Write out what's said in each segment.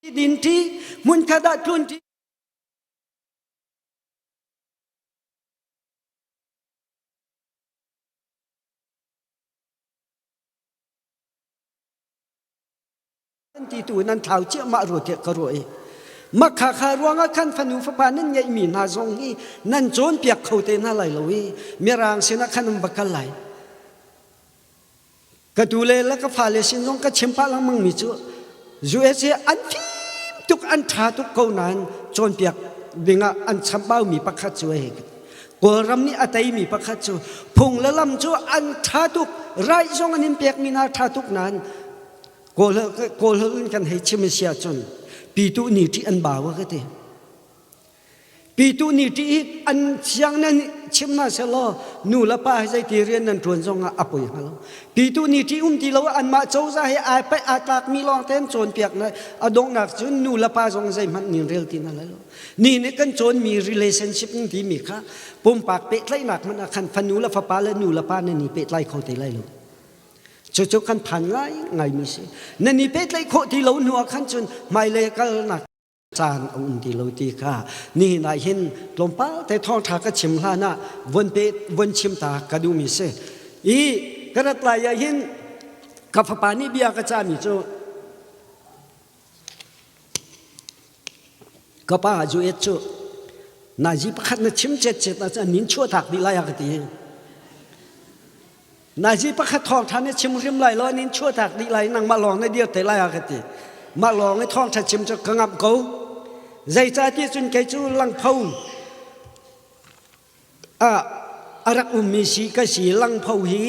Dinṭi hmunkhat ah tlunṭi. Ti tu nan thlau ciahmah rua tiah ka ruah i makha kha ruangah khan fanu fapa nan ngeihmi hna zong hi nan cawnpiak kho te hna lai lo i mirang sinah khan an va kal lai. Ka tu le la ka fale sin zong ka chim pah lengmang mi cu USA an fim tuk an ṭha tuk ko nain cawnpiak dingah an chambau mi pakhat cu hei Kawlram nih a teimi pakhat cu phung le lam cu an ṭha tuk right zong an in pek mi hna ṭha tuk nain Kawl Kawl in kan hei chim a si ahcun pitu ni ṭih an bau ka ti. Pitu nih ṭih hi an siang nan chim hna sehlaw nu le pa hi zeiti rian nan ṭuan zongah a poi hnga lo. Pitu nih ṭih um ti lo anmah cozah he ai paih aa tlakmi lawng te an cawnpiak hna. A donghnak cun nu le pa zong zeihmanh nin rel ti hna lai lo. Ni nih kan cawnmi relationship timi kha pumpak pehtlaihnak hmanh ah khan fanu le fapa le nu le pa nan i pehtlai kho te lai lo. Cucu kan phan ngai ngaimi si. Nan i pehtlaih khawh ti lo hnu ah khan cun hmailei kalnak caan a um ti lo ti kha nihin ah hin tlawmpal te thawngṭha ka chim hlan ah von pe von chim ta ka duhmi si i ka rat lai ah hin ka fapa nih bia ka cahmi cu ka pa zu et cu nazi pakhat na chim chet chet ah cun nin chuah tak dih lai a ka ti. Nazi pakhat thawngṭha na chim hrim lai lo nin chuahtak dih lai nangmah lawng na dir te lai a ka ti. Mah lawng i thawngṭha chim cu ka ngamh ko. Zeicahtiah cun kei cu langpho ah a rak ummi si ka si. Langpho hi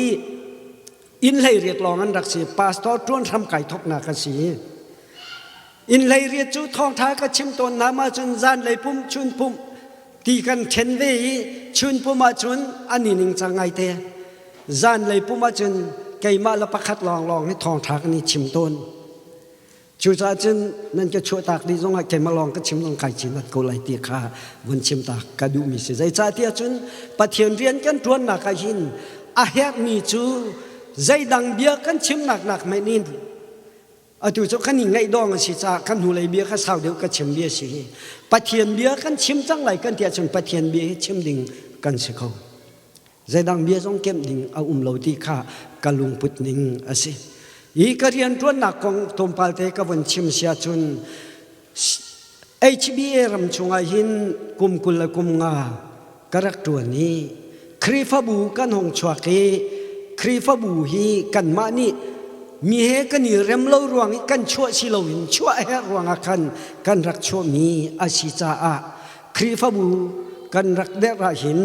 inn 18 lawng an rak si. Pastor ṭuan hram kai thawknak a si. Inn 18 cu thawngṭha ka chim tawn hna ma cun zanlei pumh chun pumh ti kan ṭhen ve i chun pum ahcun an i ningcang ngaite. Zanlei pum ahcun keimah le pakhat lawnglawng hi thawngṭha kan i chim tawn. Cucaah cun nan ka chuahtak dih zongah keimah lawng ka chim zong kai cinat ko lai ti kha vun chim ta ka duhmi si. Zeicahtiah cun Pathian rian kan ṭuannak ah hin a herhmi cu zeidang bia kan chimnak nak hmanh in Atu cu kan i ngaih dawng a si caah kan hnulei bia kha sau deuh ka chim bia si hi. Pathian bia kan chim cang lai kan ti ahcun Pathian bia hi chim ding kan si kho. Zeidang bia zong kemh ding a um lo ti kha ka lungput ning a si. Hi ka rianṭuannak kong tlawmpal te ka vun chim si ahcun HBA ram chungah hin kum 20 le kum nga ka rak ṭuan i Khrihfabu kan hung chuak i Khrihfabu hi kanmah nih mi he kan i rem lo ruang i kan chuah si loin chuah a herh ruangah khan kan rak chuahmi a si caah Khrihfabu kan rak derh ahhin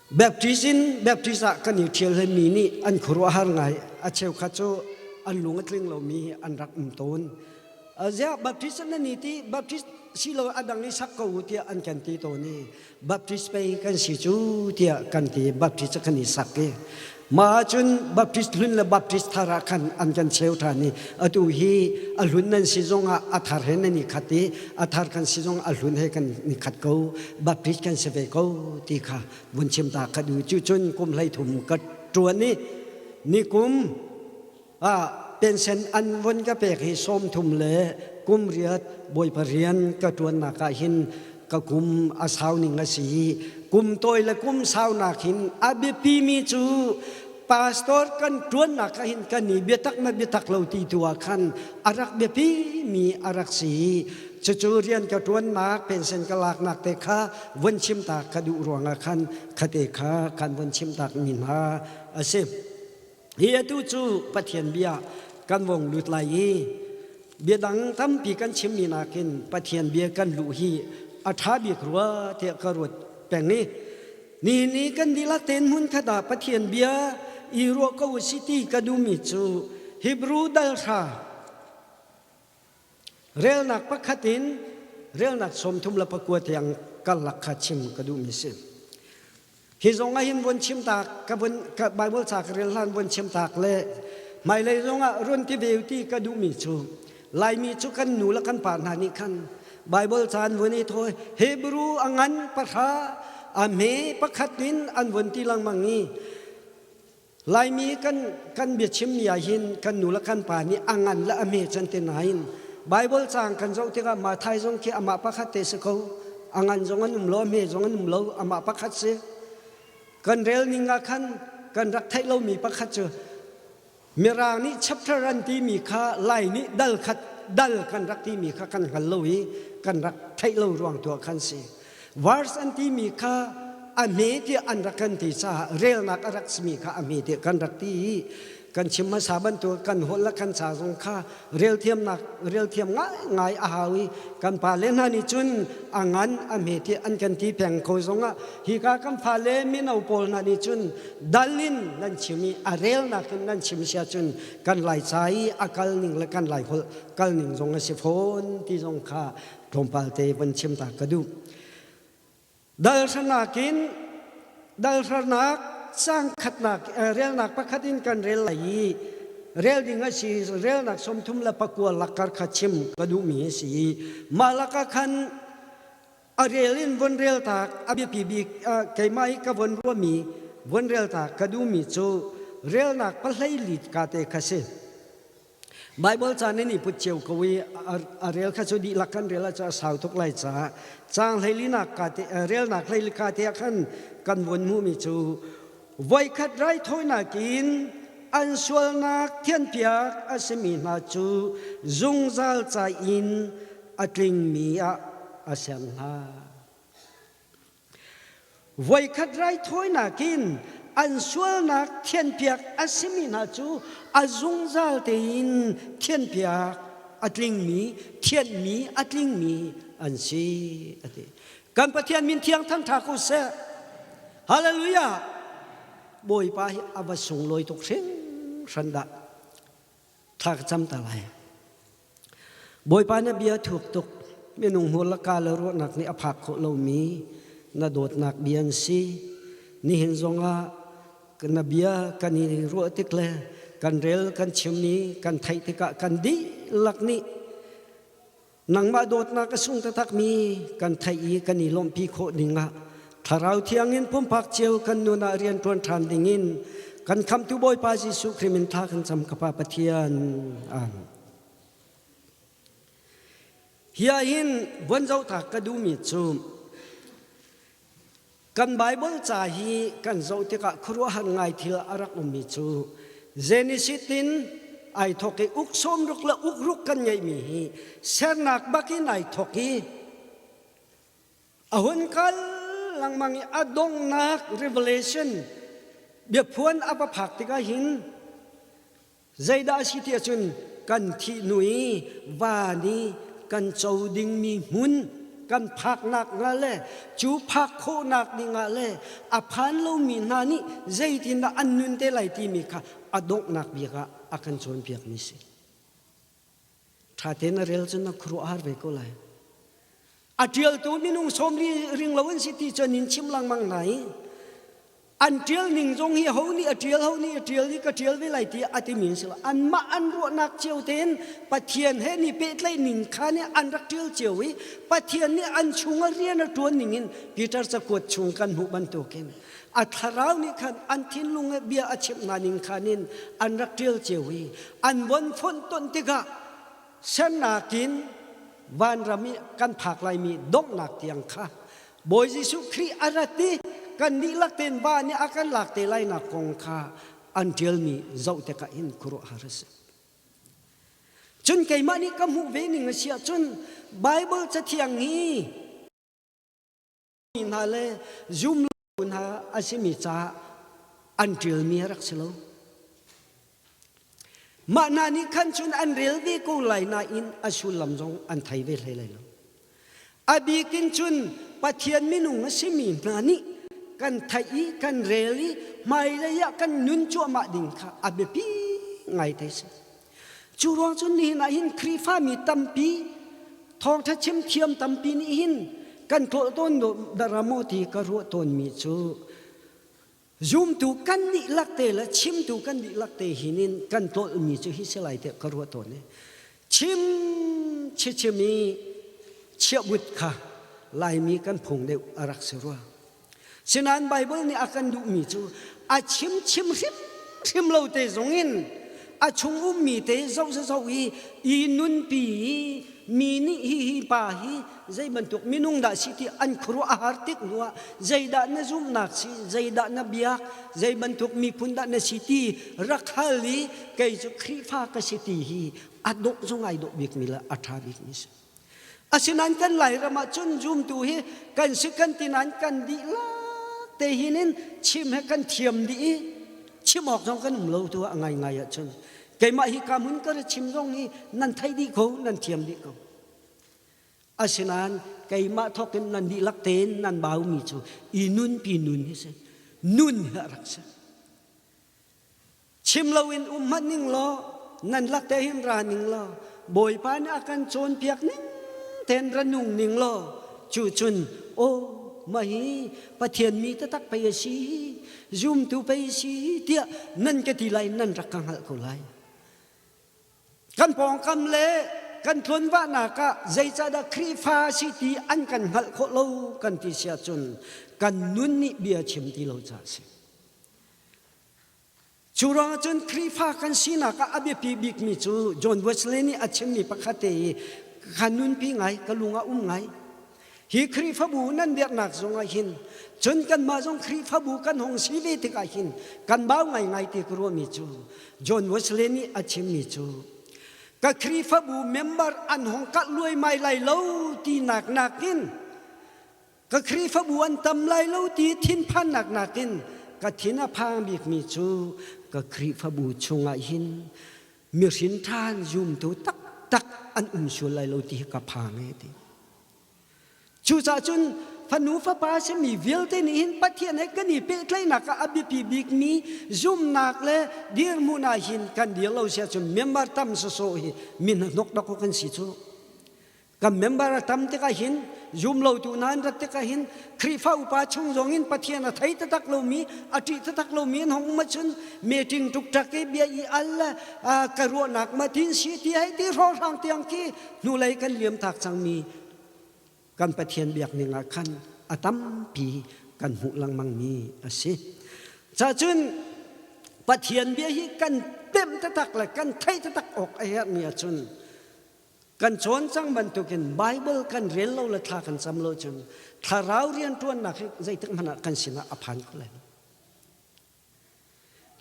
Baptist in Baptist ah kan i ṭhial he mi nih an khuaruahhar ngai. A cheukhat cu an lung a tling lomi an rak um tawn. Ziah Baptist nan ni ti Baptist si lo a dang i sak ko u tiah an kan ti tawn i Baptist pei kan si cu tiah kan ti. Baptist kan i sak i mah ahcun Baptist hlun le Baptist thar ah khan an kan cheu ṭhan i atu hi a hlun nan si zongah a thar he nan i khat i a thar kan si zong a hlun he kan i khat ko. Baptist kan si ve ko ti kha vun chim ta ka duh. Cucun kum 13 ka ṭuan i nikum ah pension an vun ka pek hi 38 kum Bawipa rian ka ṭuannak ah hin ka kum a sau ning a si i kum tawi le kum saunak hin a biapimi cu pastor kan ṭuannak ah hin kan i biatak ma biatak lo ti tu ah khan a rak biapi mi a rak si i cucu rian ka ṭuannak pension ka laknak te kha vun chim ta ka duh ruangah khan khate kha kan vun chim tak mi hna a si. Hi atu cu Pathian bia kan vong lut lai i bia dang tampi kan chimmi nakin Pathian bia kan luh hi a ṭha bik rua tiah ka ruat peng i nihin ni kan dihlak tein hmun khat ah Pathian bia i ruah ko u si ti ka duhmi cu Hebrew dal hra relnak pakhat in relnak 39 tiang karlak kha chim ka duhmi si. Hi zong ah hin vun chim tak ka vun ka Bible ca ka rel hlan vun chim tak le hmailei zong ah run ti ve ti ka duhmi cu Laimi cu kan nu le kan pa hna nih khan Bible ca an vun i thawi Hebrew a ngan pahra a hme pakhat in an vun ti lengmang i Laimi kan kan biachimmi ah hin kan nu le kan pa nih a ngan le a hme can te nain. Bible caang kan zoh tikah Mathai zong khi amah pakhat te si ko. A ngan zong an um lo, a hme zong an um lo, amah pakhat si. Kan rel ning ah khan kan rak theih lomi pakhat cu Mirang nih chapter an timi kha Lai nih dal khat dal kan rak timi kha kan hngal lo i kan rak theih lo ruang tu ah khan si. Verse an timi kha a hme tiah an rak kan ti caah relnak a rak simi kha a hme tiah kan rak ti i kan chim hmasa bantuk kan holh le kan ca zong kha rel thiamnak rel thiam ngaingai a hau i kan pale hna nih cun a ngan a hme tiah an kan ti peng ko zongah hika kan fale mino pawl hna nih cun dal in nan chim i a relnak in nan chim sia cun kan lai ca i a kal ning le kan lai holh kal ning zong a si fawn ti zong kha tlawmpal te van chim ta ka duh. Dal hranak in dal hranak cang khatnak relnak pakhat in kan rel lai i rel ding a si relnak 34 lakar kha chim ka duhmi a si i mah lakah khan a rel in von rel tak a biapi bik keimah i ka von ruahmi von rel tak ka duhmi cu relnak pahlei lit ka te kha si. Baibal ca nan i put cio ko i a rel kha cu dihlak kan rel ahcun a sau tuk lai caah caang hleilinak ka te relnak hleili ka te ah khan kan vun hmuhmi cu voikhat raithawinak in an sualnak thianpiak a simi hna cu zungzal ca in a tlingmi ah a ser hna. Voikhat raithawinak in an sualnak thianpiak a simi hna cu a zungzal tein thianpiak a tlingmi, thianhmi a tlingmi an si a ti. Kan Pathian min thiang thangṭha ko seh. Hallelujah! Bawipa hi a va sunglawi tuk hringhran dah. Thla ka cam ta lai. Bawipa na bia thuk tuk minung hmur le ka le ruahnak nih a phak khawh lomi na dawtnak bia an si. Nihin zongah na bia kan i ruah tik le kan rel kan chimmi kan theih tikah kan dihlak nih nangmah dawtnak a sung taktakmi kan theih i kan i lawmhpi khawh dingah Thlarau Thiang in pumpak cio kan nun ah rian ṭuan ṭhan dingin kan Khamhtu Bawipa Jesuh Khrih min thla kan cam ka Pa Pathian. Amen. Hi ah hin von zohtak ka duhmi cu kan Bible ca hi kan zoh tikah khuaruahhar ngai thil a rak ummi cu Genesis in ai thawk i uk 60 le uk ruk kan ngeihmi hi sernak bak in ai thawk i a hun kal lengmang i a donghnak Revelation biaphuan a va phak tikah hin Zeidah a si ti ahcun kan thih hnu i van i kan co dingmi hmun kan phaknak hnga le cu phak khawhnak dingah le a phan lomi hna nih zeitindah an nun te lai timi kha a donghnak bik ah a kan cawnpiakmi si. Ṭha tein a rel cun na khuaruahhar ve ko lai. A ṭialtu minung sawmli ring lo an si ti cun in chim lengmang hna i an ṭial ning zong hi ho nih a ṭial ho nih a ṭial i ka ṭial ve lai ti a timi an si lo. Anmah an ruahnak cio tein Pathian he ni pehtlaih ning kha nih an rak ṭial cio i Pathian nih an chungah rian a ṭuan ning in Peter cakuat chung kan hmuh bantukin a thlarau nih khan an thinlung he bia a chimh hna ning khan in an rak ṭial cio i an von fonh ton tikah sernak in vanram i kan phak laimi donghnak tiang kha Bawi Jesuh Khrih a rat i kan dihlak tein va nih a kan lak te lainak kong kha an ṭialmi zoh tikah hin khuaruahhar a si. Cun keimah nih ka hmuh ve ning a si ahcun Baibal Cathiang hi hna le zum lo hna a simi caah an ṭialmi a rak si lo. Mah hna nih khan cun an rel ve ko lai nain a sullam zong an thei ve hlei lai lo. A bik in cun Pathian minung a simi hna nih kan theih i kan rel i hmailei ah kan nun cuahmah ding kha a biapi ngai te si. Cu ruang cun nihin ah hin Khrihfami tampi thawngṭha chim thiam tampi nih hin kan tlawh tawn dara maw ti ka ruah tawnmi cu Zumtu kan dihlak te le chimtu kan dihlak te hin in kan tlolhmi cu hi si lai tiah ka ruah tawn i chim chichim i chiahbut kha Laimi kan phung deuh a rak si rua. Sinain Baibal nih a kan duhmi cu a chim chim hrimhrim lo te zong in A chung ummi te zoh zoh i i nunpi i mi nih hi hi pa hi zei bantuk minung dah si ti an khuaruah a har tik hnuah zeidah na zumhnak si, zeidah na biak, zei bantuk miphun dah na si ti rak hal i kei cu Khrihfa ka si ti hi a dawh zong ai dawh bikmi le a ṭha bikmi si. Asinain kan Lairam ah cun zumtu hi kan si kan ti nain kan dihlak te hin in chim he kan thiam dih i chim awk zong kan um lo tu a ngaingai ahcun keimah hi ka hmun ka ra chim zong hi nan theih dih ko nan thiam dih ko. Asinain keimah thawk in nan dihlak tein nan baumi cu i nunpi nun hi si. Nun hi a rak si. Chim loin um hmanh ning law nan lak te hin ra ning law Bawipa nih a kan cawnpiak ning tein ra nung ning law cu cun aw mah hi Pathian mi taktak pei a si zumtu pei a si tiah nan ka ti lai nan rak ka hngalh ko lai. Kan pawngkam le kan tlunvahnak ah zeicahdah Khrihfa si ti an kan hngalh khawh lo kan ti si ahcun kan nun nih bia chim ti lo caah a si. Cu ruangah cun Khrihfa kan sinak ah a biapi bikmi cu John Wesley nih a chimmi pakhat te hi ka nunpi ngai, ka lung ah um ngai. Hi Khrihfabu nan biaknak zongah hin cun kanmah zong Khrihfabu kan hung si ve tikah hin kan bau ngaingai ti ka ruahmi cu John Wesley nih a chimmi cu ka Khrihfabu member an hung kalh luaimai lai lo tinak nakin Ka Khrihfabu an tam lai lo ti thinphannak nakin ka thin a phang bikmi cu ka Khrihfabu chungah hin mihrin ṭhan zumtu taktak an um sual lai lo ti hi ka phang e ti. Cucaah cun fanu fapa simi vialte nih hin Pathian he kan i pehtlaihnak ah a biapi bikmi zumnak le dirhmun ah hin kan dir lo si ahcun member tam sawsawh hi min hnokdok kan si cu. Kan member a tam tikah hin zum lotu hna an rat tikah hin Khrihfa upa chung zong in Pathian a thei taktak lomi a ṭih taktak lomi an hong um ahcun meeting ṭukṭak i bia i al le ka ruahnak ma tin si ti hei ti hrawnghrang tiang khi hnulei kan liam tak cangmi kan Pathian biak ning ah khan a tampi kan hmuh lengmangmi a si. Cacun Pathian bia hi kan pemh taktak le kan theih taktak awk a herhmi ahcun Kan cawn cang bantukin Bible kan rel lo le thla kan cam lo cun thlarau rianṭuannak hi zeitik hmanh ah kan sinah a phan kho lai lo.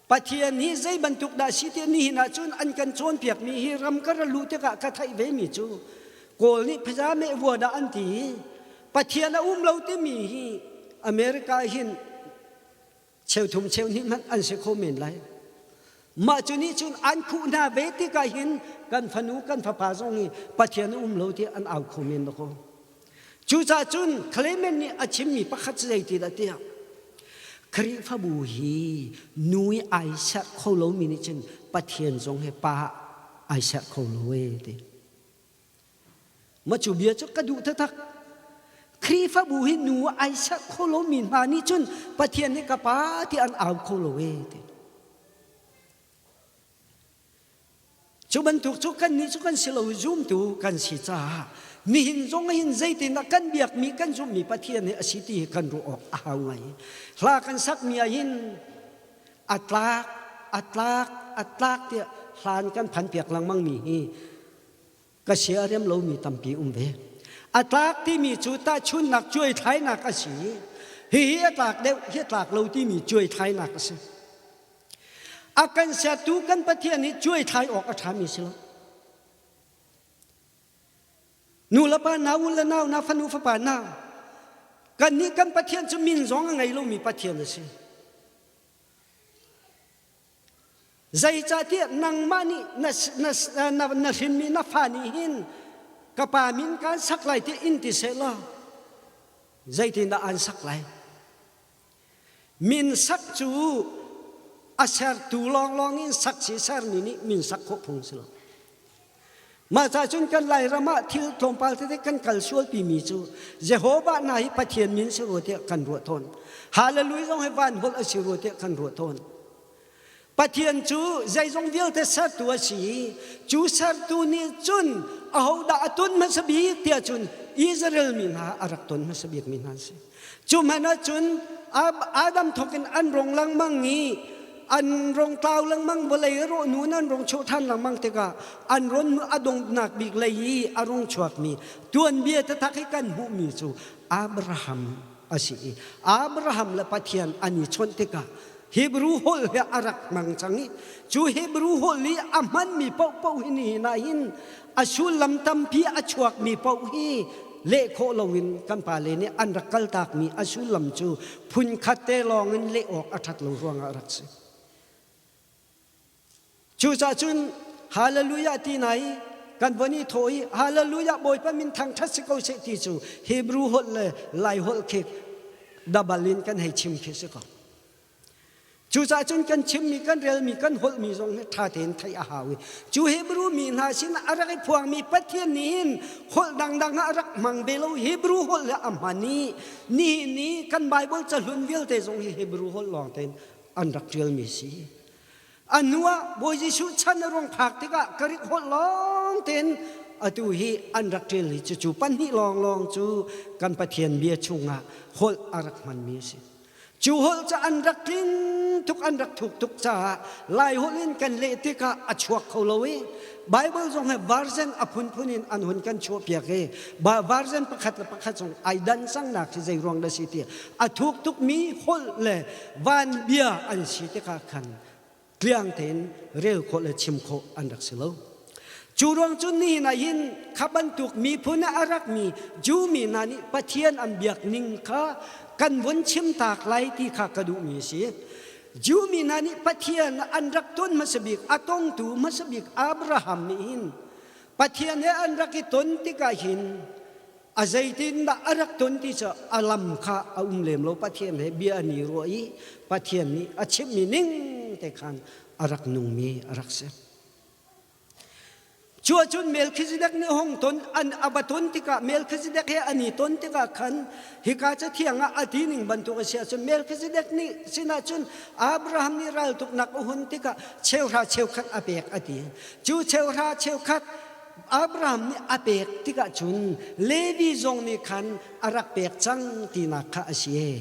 Pathian hi zei bantuk dah si ti nihin ah cun an kan cawnpiakmi hi ram ka ra luh tikah ka theih vemi cu Kawl nih phaza meh vua dah an ti i Pathian a um lo timi hi America hin cheuthum cheuhnih hmanh an si kho men lai. Mah cu nih cun an khuh hna ve tikah hin kan fanu kan fapa zong hi Pathian a um lo ti an au kho men dakaw. Cucaah cun Clement nih a chimmi pakhat cu zei ti dah tiah Khrihfabu hi nu i ai serh kho lomi nih cun Pathian zong hi pa ai serh kho lo e ti. Mah cu bia cu ka duh taktak. Khrihfabu hi nu ai serh kho lomi hna nih cun Pathian nih ka pa ti an au kho lo e ti. Cu bantuk cu kannih cu kan si lo zumtu kan si caah nihin zong hin zeitin ah kan biakmi kan zumhmi Pathian hi a si ti hi kan ruah awk a hau ngai. Hla kan sakmi ah hin a tlak a tlak a tlak tiah hlan kan phan piak lengmang mi hi ka sia a rem lomi tampi um ve. A tlak timi cu tahchunnak cuaithlainak a si. Hihi a tlak deuh, hi a tlak lo timi cuaithlainak a si. A kan sertu kan Pathian hi cuaithlai awk a ṭhami si lo. Nu le pa na, u le nau na, fanu fapa na, kannih kan Pathian cu min zong a ngei lomi Pathian a si. Zeicahtiah nangmah nih na, na, na, na hrinmi na fa nih hin ka pa min kaan sak lai tiah in ti seh law zeitindah aan sak lai? Min sak cu a sertu lawnglawng in sak si sermi nih min sak khawh phung si lo. Mah ca cun kan Lairam ah thil tlawmpal tete kan kal sualpimi cu Jehovah hna hi Pathian min si rua tiah kan ruah tawn. Hallelujah zong hi van holh a si rua tiah kan ruah tawn. Pathian cu zeizong vialte sertu a si i cu sertu nih cun ahodah a ton hmasa bik tiah cun Israel mi hna a rak ton hmasa bik mi hna an si. Cu hmanh ah cun Adam thawk in an rong lengmang i. an rong tlau lengmang vawlei a rawh hnu in an rong chuah ṭhan lengmang tikah an ron a donghnak bik lei i a rung chuakmi tuanbia taktak hi kan hmuhmi cu Abraham a si i Abraham le Pathian an i chawnh tikah Hebrew holh he a rak hmang cang i cu Hebrew holh i a hmanmi paohpaoh hi nihin ah hin a sullam tampi a chuakmi paoh hi leh khawh loin kan pale nih an rak kaltakmi a sullam cu phunkhat te lawngin leh awk a ṭhat lo ruangah a rak si. Cucaah cun Hallelujah ti na i kan von i thawh i Hallelujah Bawipa min thangṭhat si ko seh ti cu Hebrew holh le Lai holh khi dabal in kan hei chim khi si ko. Cucaah cun kan chimmi, kan relmi, kan holhmi zong hi ṭha tein theih a hau i cu Hebrew mi hna sin a rak i phuangmi Pathian nih hin holh dangdang ah a rak hmang ve lo. Hebrew holh le a hman i nihin ni kan Baibal cahlun vialte zong hi Hebrew holh lawng tein an rak ṭialmi si. A hnuah Bawi Jesuh chan a ruang phak tikah Greek holh lawng tein atu hi an rak ṭial i cucu pahnih lawnglawng cu kan Pathian bia chungah holh a rak hmanmi a si. Cu holh cu an rak tling tuk an rak thuk tuk caah Lai holh in kan leh tikah a chuak kho lo i Bible zong he version a phunphun in an hun kan chuahpiak i version pakhat le pakhat zong ai dan cangnak hi zei ruang dah si ti a thuk tukmi holh le van bia an si tikah khan tliang tein rel khawh le chim khawh an rak si lo. Cu ruang cun nihin ah hin kha bantuk miphun ah a rakmi Jew mi hna nih Pathian an biak ning kha kan vun chim tak lai ti kha ka duhmi a si. Jew mi hna nih Pathian an rak ton hmasa bik a tongtu hmasa bik Abraham nih hin Pathian he an rak i ton tikah hin a zeitindah a rak ton ti cu a lam kha a um lem lo. Pathian he bia an i ruah i Pathian nih a chimhmi ning te khan a rak nungmi a rak si. Cu ahcun Melchizedek nih hung ton an a va ton tikah Melchizedek he an i ton tikah khan hika cathiang ah a ti ning bantuk a si ahcun Melchizedek nih sinah cun Abraham nih raltuknak a hun tikah cheuhra cheukhat a pek a ti. Cu cheuhra cheukhat Abraham nih a pek tikah cun Levi zong nih khan a rak pek cang tinak kha a si e.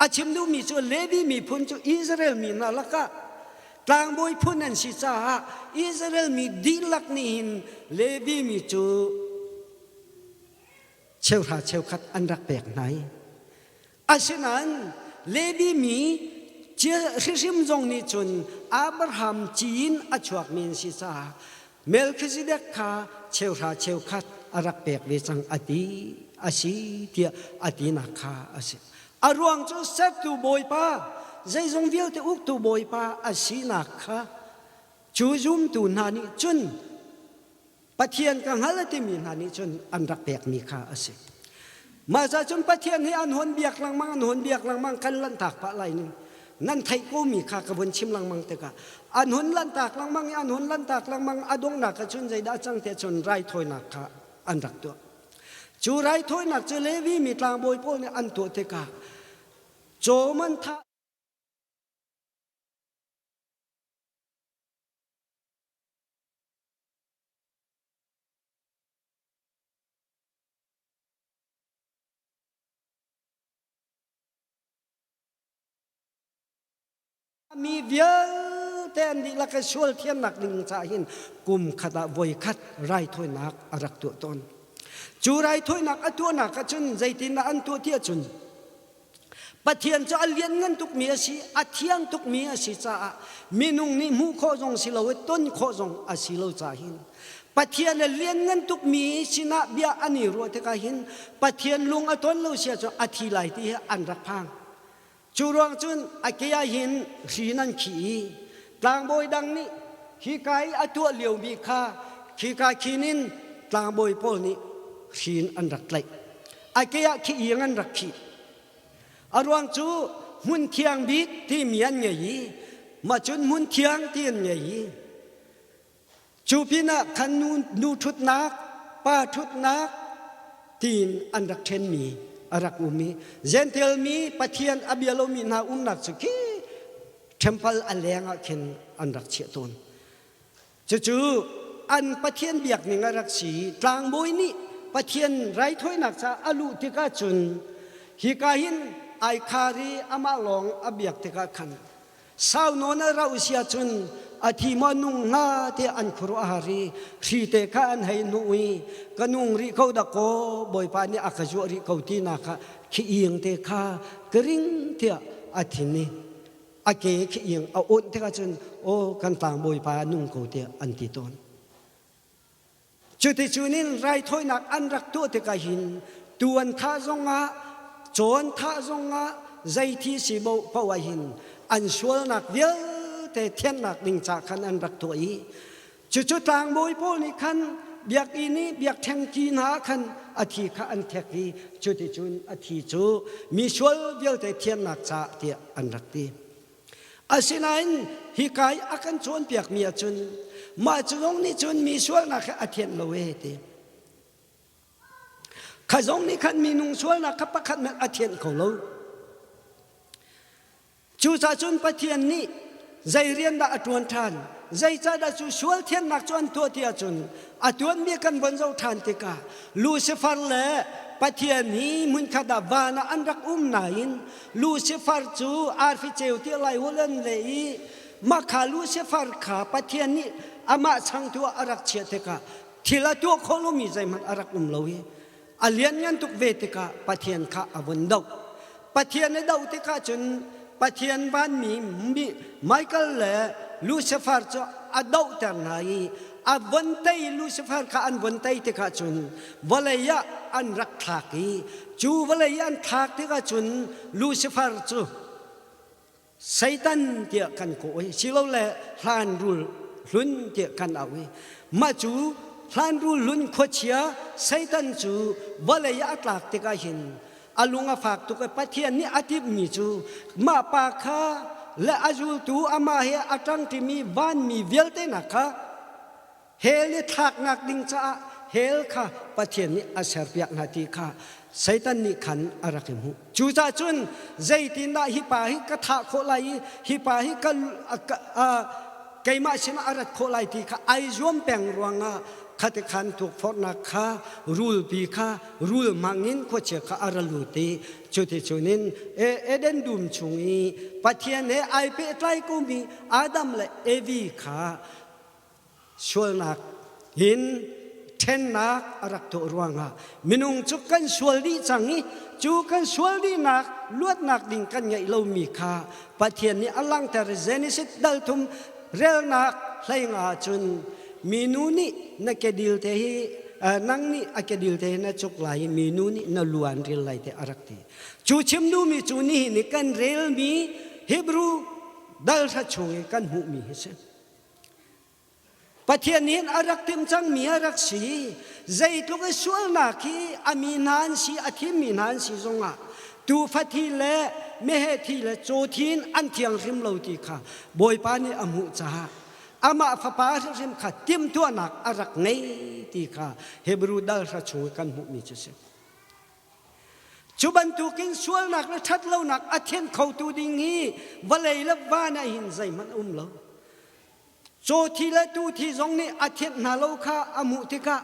A chim duhmi cu Levi miphun cu Israel mi hna lakah tlangbawi phun an si caah Israel mi dihlak nih hin Levi mi cu cheuhra cheukhat an rak pek hna i asinain Levi mi hrihrim zong nih cun Abraham ci in a chuakmi an si caah Melchizedek kha cheuhra cheukhat a rak pek ve cang a ti a si tiah a tinak kha a si. A ruang cu sertu Bawipa, zeizong vialte uktu Bawipa a sinak kha cu zumtu hna nih cun Pathian ka hngal a timi hna nih cun an rak pekmi kha a si. Mah ca cun Pathian hi an hon biak lengmang, an hon biak lengmang kan lanhtak pah lai ning. Nan theih komi kha ka vun chim lengmang tikah an hun lanhtak lengmang i an hun lanhtak lengmang a donghnak ah cun zeidah cang tiah cun raithawinak kha an rak tuah. Cu raithawinak cu Levi mi tlangbawi pawl nih an tuah tikah caw man thah Mi vialte an dihlak i sual thiannak ding caah hin kum khat ah voi khat raithawinak a rak tuah tawn. Cu raithawinak a tuahnak ah cun zeitindah an tuah ti ahcun Pathian cu a lianngan tukmi a si, a thiang tukmi a si caah minung nih hmuh khawh zong si lo i ton khawh zong a si lo caah hin Pathian a lianngan tukmi sinah bia an i ruah tikah hin Pathian lung a ton lo sia cu a thi lai ti hi an rak phang. Cu ruang cun a ke ah hin hri nan khih i tlangbawi dang nih hika i a tuah liomi kha khika khin in tlangbawi pawl nih hri in an rak tlaih. A ke ah khi iang an rak khih. A ruang cu hmun thiang bik timi an ngei i mah cun hmun thiang ti an ngei i cu pinah khan nu, nu ṭhutnak, pa ṭhutnak tiin an rak ṭhenmi a rak um i Jentail mi Pathian a bia lomi hna umnak cu khi temple a leng ah khin an rak chiah tawn. Cucu an Pathian biakning a rak si. Tlangbawi nih Pathian raithawinak caah a luh tikah cun hika hin ai khar i amah lawng a biak tikah khan. Sau nawn a rauh si ahcun a thi maw nung hnga tiah an khuaruah a har i hri te kha an hei hnuh i ka nung rih ko dakaw Bawipa nih a ka zuah rih ko tinak ah khi iang te kha ka ring tiah a thin i a ke khi iang a awnh tikah cun aw kan tlangbawi pa a nung ko tiah an ti tawn. Cuticun in raithawinak an rak tuah tikah hin tuu an thah zongah caw an thah zongah zei thi si paoh ah hin an sualnak vialte thiannak ding ca khan an rak tuah i cucu tlangbawi pawl nih khan biakinn i biakṭheng ki hna khan a thi kha an thek i cuticun a thi cu mi sual vialte thiannak caah tiah an rak ti. Asinain hika i a kan cawnpiakmi ahcun mah cu zong nih cun mi sualnak hi a thianh lo ee ti. Kha zong nih khan minung sualnak kha pakhat hmanh a thianh kho lo. Cucaah cun Pathian nih zei rian dah a ṭuan ṭhan? Zeicahdah cu sual thiannak cu an tuah ti ahcun a tuanmi kan von zoh ṭhan tikah Lucifer le Pathian hi hmunkhat ah van ah an rak um nain Lucifer cu arfi ceu ti lai hul an le i mah kha Lucifer kha Pathian nih amah changtu ah a rak chiah tikah thil a tuah kho lomi zeihmanh a rak um lo i a lianngan tuk ve tikah Pathian kha a vun doh. Pathian a doh tikah cun Pathian vanmi Michael le Lucifer cu a dohter hna i a von tei Lucifer kha an von tei tikah cun vawlei ah an rak thlak i cu vawlei an thlak tikah cun Lucifer cu Satan tiah kan kawh i silole hlan rul hlun tiah kan auh i mah cu hlan rul hlun khuachia Satan cu vawlei ah a tlak tikah hin a lung a fak tuk i Pathian nih a timhmi cu mah pa kha le a zultu amah he a ṭangṭimi vanmi vialte hna kha hell i thlaknak ding caah hell kha Pathian nih a serpiak hna ti kha Satan nih khan a rak i hmuh. Cucaah cun zeitindah hi pa hi ka thah khawh lai i hi pa hi ka, keimah sinah a rat khawh lai ti kha ai zuam peng ruangah khati khan tukforhnak kha rulpi kha rul hmangin khuachia kha a ra lut i cuticunin Eden dum chung i Pathian he ai pehtlai komi Adam le Evi kha sualnak in ṭhennak a rak tuah ruangah minung cu kan sual dih cang i cu kan sual dihnak luatnak ding kan ngeih lomi kha Pathian nih a langhter. Genesis dal thum relnak hleinga cun minu nih na kedil te hi nang nih a kedil te hi na cuk lai i minu nih na lu an ril lai te a rak ti. Cu chim duhmi cu nihin i kan relmi Hebrew dal hra chung i kan hmuhmi hi si. Pathian nih a rak timh cangmi a rak si. Zeitluk i sualnak hi a mi hna an si, a thimmi hna an si zongah tuufa thi le meheh thi le caw thi in an thianghlim lo ti kha Bawipa nih a hmuh caah amah fapa hrimhrim kha timhtuahnak a rak ngei ti kha Hebrew dal hra chung i kan hmuhmi cu si. Cu bantukin sualnak le ṭhatlonak a thianh khotu ding hi vawlei le van ah hin zeihmanh a um lo. Caw thi le tuu thi zong nih a thianh hna lo kha a hmuh tikah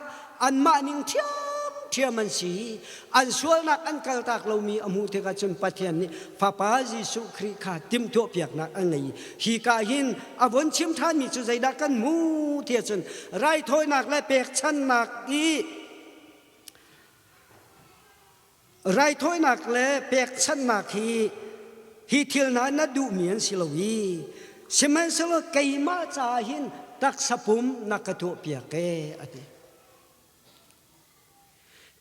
anmah ning ṭhiamṭhiam an si. An sualnak an kaltak lomi a hmuh tikah cun Pathian nih Fapa Jesuh Khrih kha timhtuahpiaknak a ngei. Hi ka hin a von chim ṭhanmi cu zeidah kan hmuh tiah cun raithawinak le pekchannak i Raithawinak le pekchanhnak hi hi thil hna na duhmi an si lo i sihmanhsehlaw keimah caah hin taksa pum na ka tuahpiak e a ti.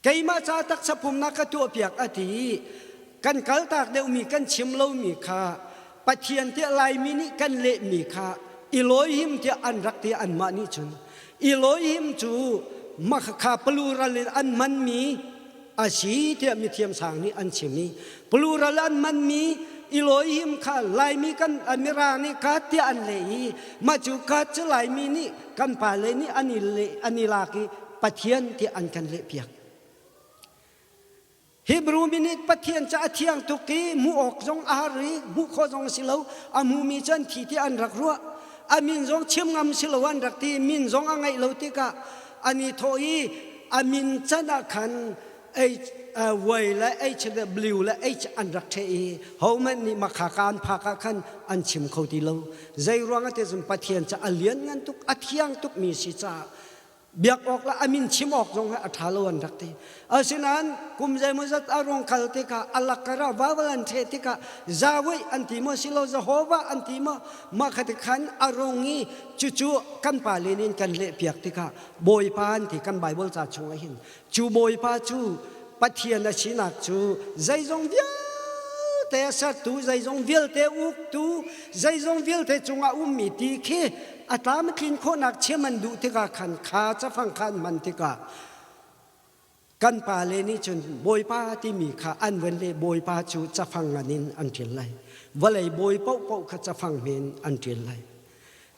Keimah caah taksa pum na ka tuahpiak a ti i kan kaltak deuhmi kan chim lomi kha Pathian tiah Laimi nih kan lehmi kha Elohim tiah an rak ti anmah nih cun Elohim cu makhakha plural in an hmanmi a si tiah mithiam sang nih an chim i plural an hmanmi Elohim kha Laimi kan Mirang nih God tiah an leh i mah cu God cu Laimi nih kan pale nih an i leh an i lak i Pathian tiah an kan lehpiak. Hebrew mi nih Pathian cu a thiang tuk i hmuh awk zong a har i hmuh khawh zong a si lo. A hmumi cu an thi ti an rak ruah. A min zong chim ngam si lo an rak ti. Min zong a ngeih lo tikah an i thawh i a min can ah khan. H Y le H le W le H an rak ṭheh i hohmanh nih makha ka an phak ah khan an chim kho ti lo. Zei ruang ah ti cun Pathian cu a lianngan tuk, a thiang tukmi si caah biak awk le a min chim awk zong hi a ṭha lo an rak ti. Asinain kum zeimawzat a rung kal tikah a lakkar ah vowel an ṭheh tikah Yahweh an ti maw silo Jehovah an ti maw mah kha ti khan a rung i cucu kan pale nih kan lehpiak tikah Bawipa an ti kan Baibal ca chungah hin cu Bawipa cu Pathian a sinak cu zeizong vialte a sertu zeizong vialte uktu zeizong vialte cungah ummi ti khi a tlam a tlin khawhnak chim an duh tikah khan kha cafang kha an hman tikah kan pale nih cun Bawipa timi kha an van le Bawipa cu cafang ngan in an ṭial lai vawlei bawi paohpaoh kha cafang men an ṭial lai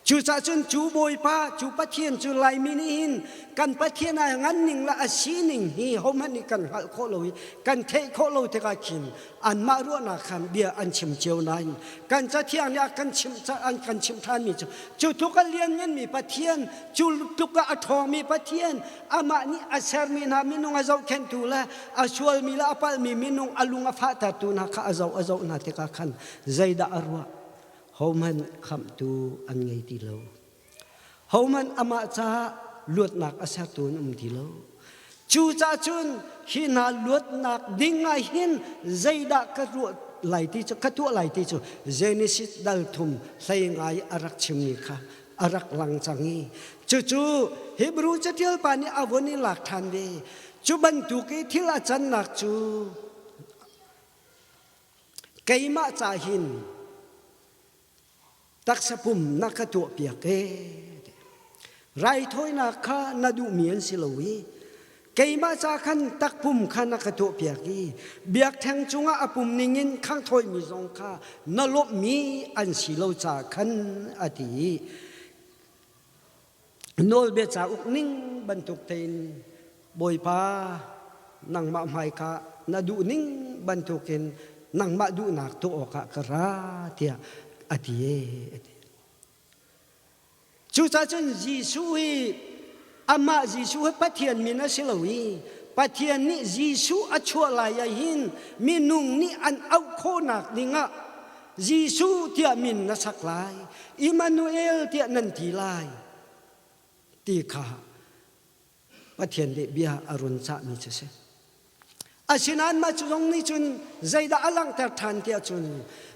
Cucaah cun cu Bawipa, cu Pathian cu Laimi nih hin kan Pathian ai ngan ning le a sining hi hohmanh nih kan hngalh khawh lo i kan theih khawh lo tikah khin anmah ruahnak khan bia an chim cio nain kan Cathiang nih a kan chimh an kan chimh ṭhanmi cu cu tluk a liannganmi Pathian, cu tluk a ṭhawngmi Pathian, amah nih a sermi hna minung a zohkhenhtu le a sualmi le a palhmi minung a lung a fahtertu hna kha a zoh a zoh hna tikah khan zeidah a ruah? Hohmanh khamhtu an ngei ti lo. Hohmanh amah caah luatnak a sertu an um ti lo. Cucaah cun hi hna luatnak ding ah hin zeidah ka ruah lai ti cu ka tuah lai ti cu Genesis dal thum hlei ngai a rak chimmi kha a rak lang cang i cucu Hebrew catial pa nih a vun i lak ṭhan ve. Cu bantuk i thil a cannak cu Keimah ca hin taksa pum na ka tuahpiak ee. Raithawinak kha na duhmi an si lo i keimah ca khan takpum kha na ka tuahpiak i biakṭheng cungah a pum ningin khangthawimi zong kha na lawmhmi an si lo ca khan a ti i Nawlbia cauk ning bantuk tein Bawipa nangmah hmaika na duh ning bantukin nangmah duhnak tuah awkah ka ra tiah a ti ee a ti. Cucaah cun Jesuh hi amah Jesuh hi Pathian min a si lo i Pathian nih Jesuh a chuah lai ah hin minung nih an auh khawhnak dingah Jesuh tiah min na sak lai, Immanuel tiah nan ti lai ti kha Pathian nih bia a run cahmi cu si. Asinain mah cu zong nih cun zeidah a langhter ṭhan tiah cun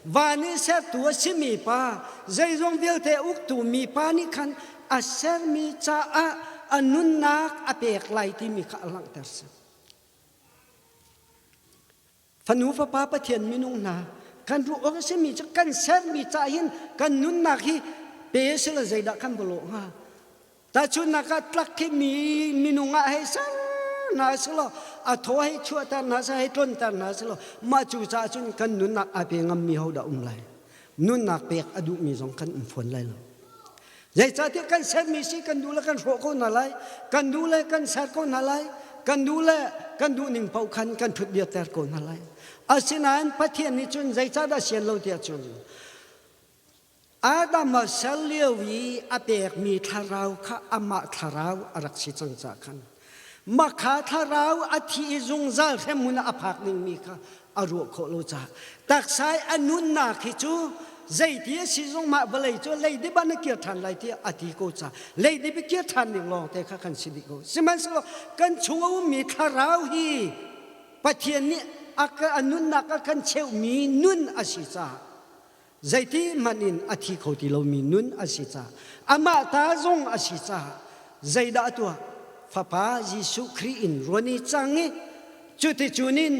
van i sertu a simi pa zeizong vialte uktu mi pa nih khan a sermi caah a nunnak a pek lai timi kha a langhter si. Fanu fapa Pathian minung hna kan ruah awk a simi cu kan sermi ca hin kan nunnak hi pe sila zeidah kan va lawh hnga? Tahchunhnak ah tlak khi mi minung ah hei ser hna selaw a thaw hei chuahter hna seh hei tlonter hna selaw mah cu caah cun kan nunnak aa pe ngammi ho dah um lai? Nunnak pek a duhmi zong kan um fawn lai lo. Zeicahtiah kan sermi si kan duh le kan hrawh ko hna lai, kan duh le kan ser ko hna lai, kan duh le kan duh ning paoh khan kan ṭhut dirter ko hna lai. Asinain Pathian nih cun zeicahdah sian lo tiah cun Adam a ser lio i a pekmi thlarau kha amah thlarau a rak si cang caah khan makha thlarau a thi i zungzal hremhmun ah a phak dingmi kha a ruah khawh lo caah taksa i a nunnak hi cu zeiti a si zong mah vawlei cu leidip ah na kir ṭhan lai tiah a ti ko caah leidip i kir ṭhan ding lawng te kha kan si dih ko sihmanhsehlaw kan chung a ummi thlarau hi Pathian nih a, a nunnak a kan cheuhmi nun a si caah zeiti hmanh in a thi kho ti lomi nun a si caah amah ta zong a si caah zeidah a tuah fapa Jesuh Khrih in ruan i cang i cuticunin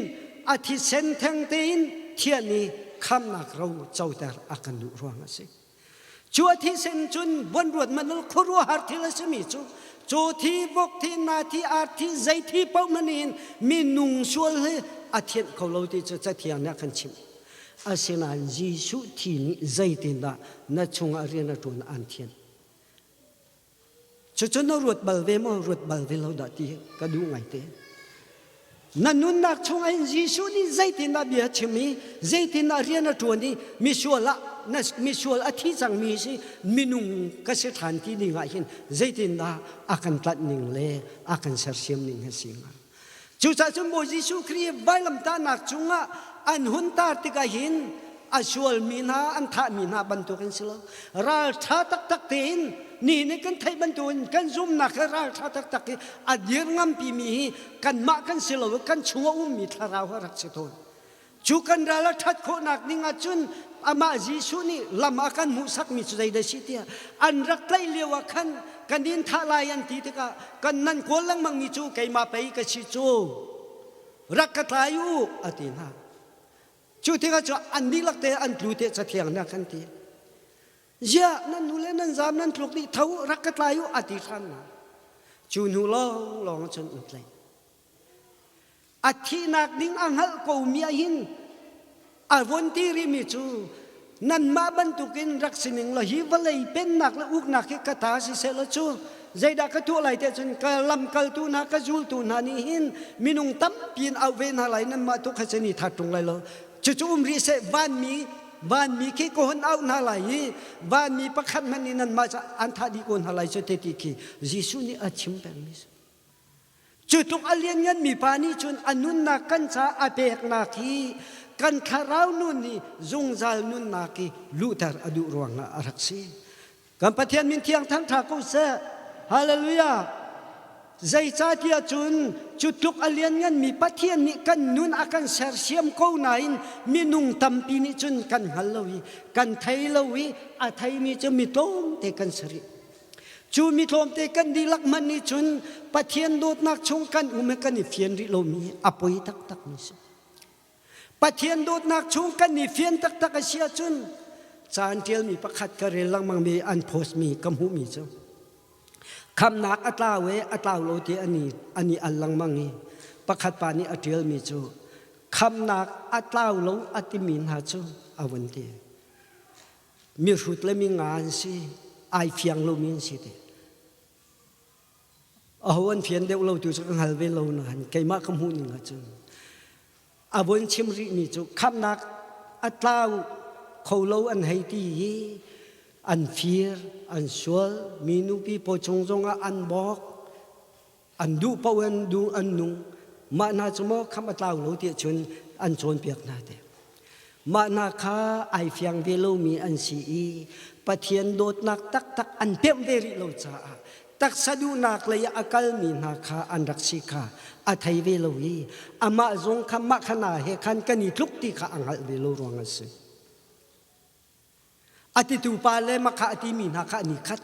a thisen theng tein thian i khamnak ro coter a kan duh ruang a si cu a thisen cun buanruat man khuaruahhar thil a simi cu caw thi vok thi na thi ar thi zei thi paoh man in minung sual hi a thianh kho lo ti cu cathiang nih a kan chimh Asinain Jesuh thi nih zeitindah na chungah rian a ṭuan aan thianh? Cucu na ruat bal ve maw, ruat bal ve lo dah ti ka duh ngaite. Na nunnak chungah hin Jesuh nih zeitindah bia a chim i zeitindah rian a ṭuan i misual ah na misual a thi cangmi si minung ka si ṭhan ti ding ah hin zeitindah a kan tlanh ning le a kan sersiam ning hi si hnga? Cucaah cun Bawi Jesuh Khrih vailamtahnak cungah an hun tar tikah hin a sualmi hna an thahmi hna bantukin si lo. Ralṭha taktak tein ni nih kan theih bantukin kan zumnak he ralṭha taktak i a dir ngampi mi hi kanmah kan si lo i kan chung a ummi thlarau a rak si tawn. Cu kan ral a ṭhat khawhnak ding ahcun amah Jesuh nih lam a kan hmuhsakmi cu zeidah si tiah an rak tlaih lio ah khan kan in thah lai an ti tikah kan nan kawl lengmangmi cu keimah pei ka si cu rak ka tlai u a ti hna. Cu tikah cu an dihlak te an tlu te cathiang nih a kan ti. Ziah nan nu le nan zaam nan tluk dih tho rak ka tlai u a ti ṭhan hna. Cu hnu lawnglawng cun an tlaih. A thihnak ding a hngalh komi ah hin a von ti rihmi cu nanmah bantukin rak si ning law hi vawlei pennak le uknak hi ka ta si seh law cu zeidah ka tuah lai tiah cun ka lamkaltu hna ka zultu hna nih hin minung tampi in auh ve hna lai nanmah tu kha cun i that ṭung lai lo cucu um rih seh vanmi vanmi khi ka hun auh hna lai i vanmi pakhat hmanh nih nanmah cu an thah dih ko hna lai cu te ti khi Jesuh nih a chim pengmi si. Cu tluk a liannganmi pa nih cun a nunnak kan caah a peknak hi kan thlarau nun hi zungzal nunnak hi luhter a duh ruangah a rak si. Kan Pathian min thiang thangṭha ko seh. Hallelujah. Zeicahtiah cun cu tluk a liannganmi Pathian nih kan nun a kan sersiam ko nain minung tampi nih cun kan hngal lo i kan thei lo i a theimi cu mi tlawmte kan si rih. Cu mi tlawmte kan dihlak hmanh nih cun Pathian dawtnak chung kan um i kan i fian rih lomi a poi taktakmi si. Pathian dawtnak chung kan i fian taktak a si ahcun caan ṭialmi pakhat ka rel lengmangmi an postmi ka hmuhmi cu khamnak a tlau e a tlau lo ti an i an i al lengmang i pakhat pa nih a ṭialmi cu khamnak a tlau lo a timi hna cu a vun ti. Mihrut le minga an si, ai fiang lomi an si ti. Aho an fian deuh lo tu cu ka hngal ve lo nain keimah ka hmuh ning ahcun a von chim rihmi cu khamnak a tlau kho lo an hei ti hi an fir, an sual, mi nupi pawchung zongah an bawk, an duh paoh an duh an nung mah hna cu maw khamh a tlau lo tiah cun an cawnpiak hna te mah hna kha ai fiang ve lomi an si i Pathian dawtnak taktak an pemh ve rih lo caah taksa duhnak lei ah a kalmi hna kha an rak si kha a thei ve lo i amah zong kha mah khana he khan kan i tluk ti kha a hngalh ve lo ruang a si. A titu pa le makha a timi hna kha an i khat.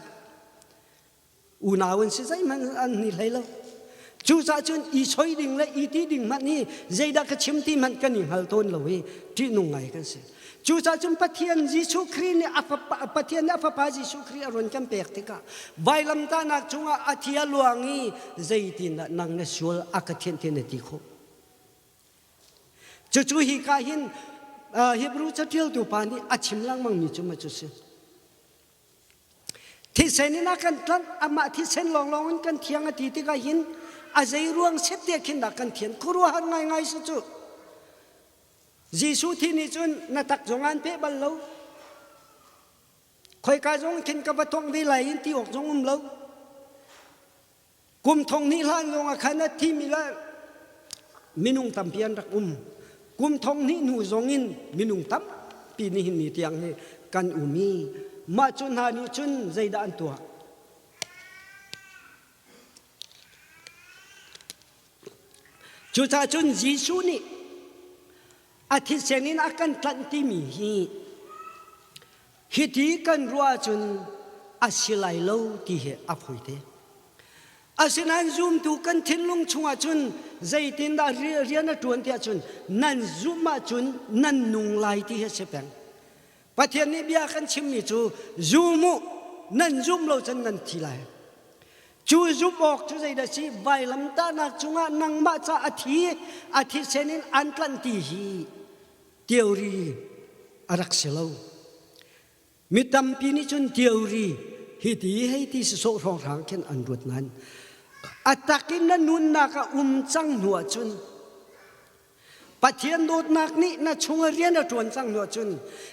Unau an si zeihmanh an ni hlei lo. Cucaah cun i soi ding le i ti ding hmanh hi zeidah ka chim ti hmanh kan i hngal tawn lo i ṭihnung ngai kan si. Cucaah cun Pathian Jesuh Khrih nih a fapa, Pathian nih a fapa Jesuh Khrih a run kan pek tikah vailamtahnak cungah a thi a luang i zeitindah nang na sual a ka thianh ti na ti khawh. Cucu hi ka hin Hebrew caṭialtu pa nih a chim lengmangmi cu ma cu si. Thisen in a kan tlanh, amah thisen lawnglawng in kan thiang a ti tikah hin a zei ruang set te khin dah kan thian khuaruahhar ngaingai si cu. Jesuh thi nih cun na tak zong an peh bal lo. Khoika zong khin ka va tong ve lai in ti awk zong um lo. Kum thong hnih hlan zong ah khan a thimi le minung tampi an rak um. Kum thong hnih hnu zong in minung tampi nihin ni tiang hi kan um i mah cu hna nih cun zeidah an tuah? Cucaah cun Jesuh nih a thisen in a kan tlanh timi hi Hiti kan ruah ahcun a si lai lo ti hi a fawi te. Asinain zumtu kan thinlung chungah cun zeitindah rian a ṭuan tiah cun nan zumh ahcun nan nung lai ti hi a si peng. Pathian nih bia kan chimmi cu zum u, nan zumh lo cun nan thi lai. Cu zumh awk cu zeidah si vailamtahnak cungah nangmah ca a thi, a thisen in an tlanh ti hi theory a rak si lo. Mi tampi nih cun theory hi ti hei ti sawh hrawnghrang khin an ruat nain a tak in na nunnak a um cang hnu ahcun Pathian dawtnak nih na chung rian a ṭuan cang hnu ahcun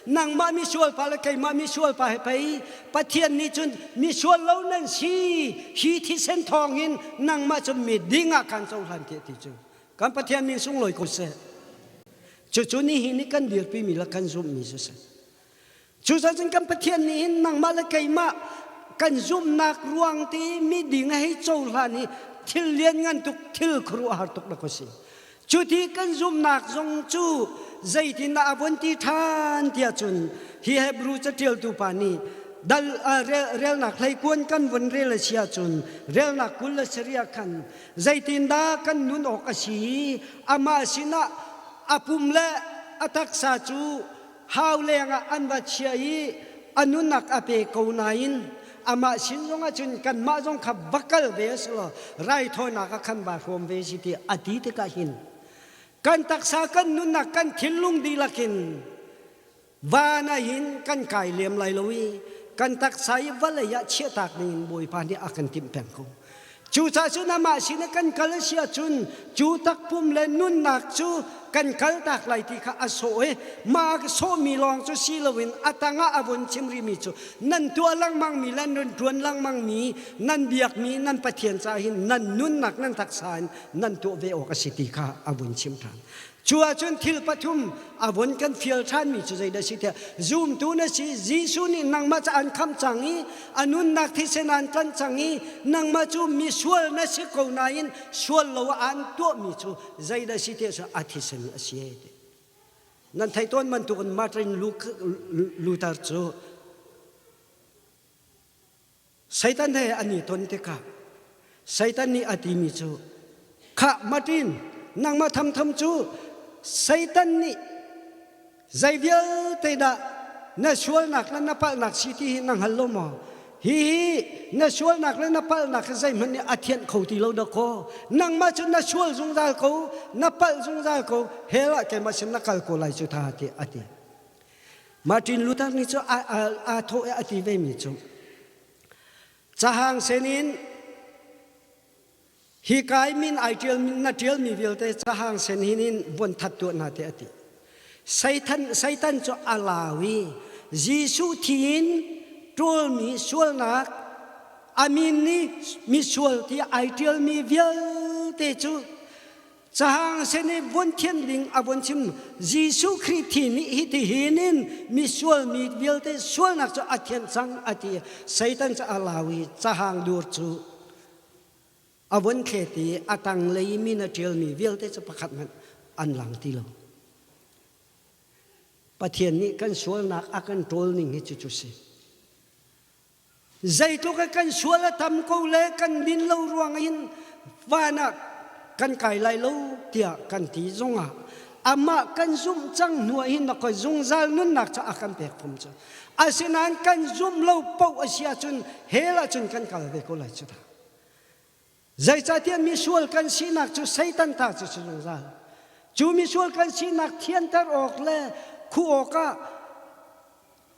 nangmah misual pa le keimah misual pa he pei Pathian nih cun misual lo nan si hi thisen thawng in nangmah cu mi ding ah kan cohlan tiah ti cu. Kan Pathian min sunglawi ko seh. Cucu nihin ni kan dirpimi le kan zumhmi cu si. Cucaah kan Pathian nih hin nangmah le keimah kan zumhnak ruang te miding a hei cohlan hi thil lianngan tuk thil khuaruahhar tuk dak si. Cu ti kan zumhnak zong cu zeitindah a von ti ṭhan tiah cun hi Hebrew caṭialtu pa nih dal relnak hleikuan kan vun rel a si ahcun relnak 27 ah khan zeitindah kan nun awk a si i amah sinah a pum le a taksa cu hau lengah an va chia i a nunnak a pe ko nain amah sin zongah cun kanmah zong kha va kal ve a si law raithawinak ah khan vaa hrawm ve si ti a ti tikah hin kan taksa kan nunnak kan thinlung dihlak in van ah hin kan kai lem lai lo i kan taksa i vawlei ah chiahtak dingin Bawipa nih a kan timh peng ko. Cucaah cun amah sin ah kan kal a si ahcun cu takpum le nunnak cu kan kaltak lai ti kha a sawh i mah a sawhmi lawng cu si loin a tangah a vun chim rihmi cu nan tuah lengmangmi le nan ṭuan lengmangmi nan biakmi nan Pathian caah hin nan nunnak nan taksa in nan tuah ve awk a si ti kha a vun chim ṭhan. Cu ahcun thil pathum a vun kan fial ṭhanmi cu zeidah a si tiah zumtu na si Jesuh nih nangmah ca an khamh cang i a nunnak thisen aan tlanh cang i nangmah cu misual na si ko nain sual lo ah an tuahmi cu zeidah a si tiah cun a thisen a si ti. Nan theih tawn bantukin Martin Luther cu Satan he an i ton tikah Satan nih a timi cu khah Martin nangmah thamtham cu Satan nih zei vialte dah na sualnak le na palhnak si ti hi na hngal lo maw? Hihi na sualnak le na palhnak hi zeihmanh nih a thianh kho ti lo dakaw. Nangmah cu na sual zungzal ko, na palh zungzal ko, hell ah keimah sin na kal ko lai cu tha tiah a ti. Martin Luther nih cu aa thawh i a ti vemi cu cahang sen in hi kai min ai ṭial na ṭialmi vialte cahang sen hin in von that tuah hna tiah a ti. Satan, Satan cu a lau i Jesuh thi in ṭawlmi sualnak a min nih misual ti ai ṭialmi vialte cu Cahang sen i vun thianh ding a vun chim. Jesuh Khrih thi nih hiti hin in misual mi vialte sualnak cu a thianh cang a ti. Satan cu a lau i cahang dur cu a vun thlet i a tanglei i min a ṭialmi vialte cu pakhat hmanh an lang ti lo. Pathian nih kan sualnak a kan ṭawl ning hi cucu si. Zeitluk i kan sual a tam ko le kan din lo ruang in van ah kan kai lai lo tiah kan ti zongah amah kan zumh cang hnu ah hin na khoi zungzal nunnak cu a kan pek fom cu. Asinain kan zumh lo paoh a si ahcun hell ahcun kan kal ve ko lai cu dah. Zeicahtiah misual kan sinak cu Satan ta cu si zungzal. Cu misual kan sinak thianter awk le khuh awkah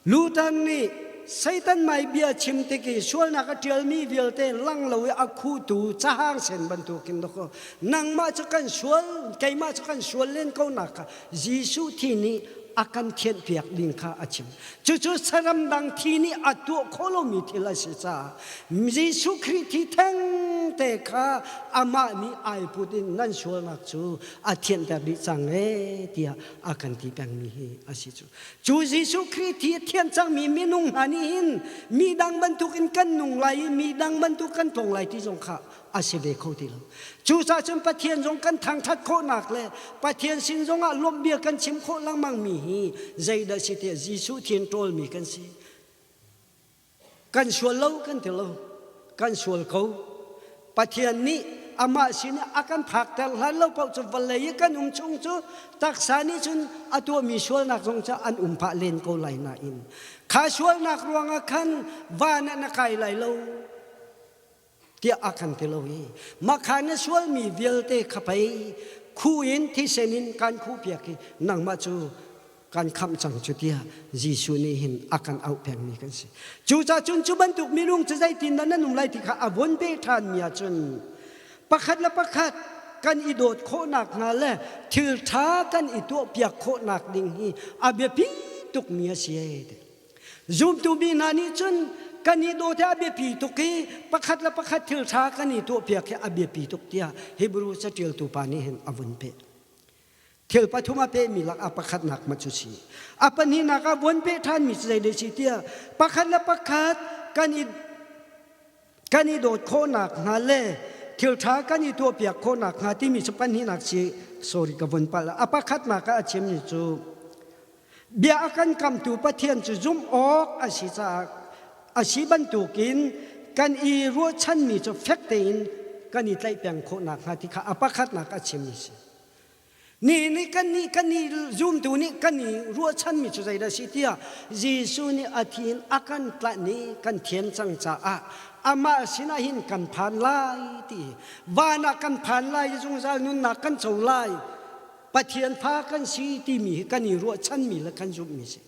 Luther nih Satan mai bia chim tik i sualnak a ṭialmi vialte lang lo i a khuhtu cahang sen bantukin dawkaw nangmah cu kan sual keimah cu kan sual len ko nak kha Jesuh thi nih a kan thianhpiak ding kha a chim. Cucu saram dang thi nih a tuah khawh lomi thil a si caah Jesuh Khrih thi thengte kha amah nih ai put in nan sualnak cu a thianter dih cang ee tiah a kan ti pengmi hi a si cu. Cu Jesuh Khrih thi a thian cangmi minung hna nih hin mi dang bantukin kan nung lai i mi dang bantuk kan tlong lai ti zong kha a si ve kho ti lo. Cucaah cun Pathian zong kan thangṭhat khawhnak le Pathian sin zongah lawmhbia kan chim khawh lengmangmi hi zeidah si tiah Jesuh thi in ṭawlmi kan si. Kan sual lo kan ti lo. Kan sual ko. Pathian nih amah sin a kan phakter hlan lo paoh cu vawlei i kan um chung cu taksa nih cun a tuahmi sualnak zong cu an um phah len ko lai nain kha sualnak ruangah khan van ah na kai lai lo tiah a kan ti lo i makha na sualmi vialte kha pei khu in thisen in kan khuhpiak i nangmah cu kan khamh cang cu tiah Jesuh nih hin a kan auh pengmi kan si. Cucaah cun cu bantuk minung cu zeitindah nan um lai ti kha a vun pe ṭhanmi ahcun pakhat le pakhat kan i dawt khawhnak hnga le thil ṭha kan i tuahpiak khawhnak ding hi a biapi tukmi a si. Zumtu mi hna nih cun kan i dawt hi a biapi tuk i pakhat le pakhat thil ṭha kan i tuahpiak hi a biapi tuk tiah Hebrew caṭialtu pa nih hin a vun peh. Thil pathum a pehmi lak ah pakhatnak ma cu si. A pahnihnak ah vun peh ṭhanmi cu zei si tiah pakhat le pakhat kan i kan i dawt khawhnak hnga le thil ṭha kan i tuahpiak khawhnak hnga timi cu pahnihnak si sorry ka vun palh. A pakhatnak ah a chimmi cu Bia a kan kamtu Pathian cu zumh awk a si caah a si bantukin kan i ruahchanmi cu fek tein kan i tlaih peng khawh nakhnga ti kha a pakhatnak a chimmi si. Ni nih kan nih kan i zumtu nih kan i ruahchanmi cu zeidah a si tiah Jesuh nih a thi in a kan tlanh i kan thian cang caah amah sinah hin kan phan lai ti van ah kan phan lai i zungzal nunnak kan co lai Pathian fa kan si timi hi kan i ruahchanmi le kan zumhmi si.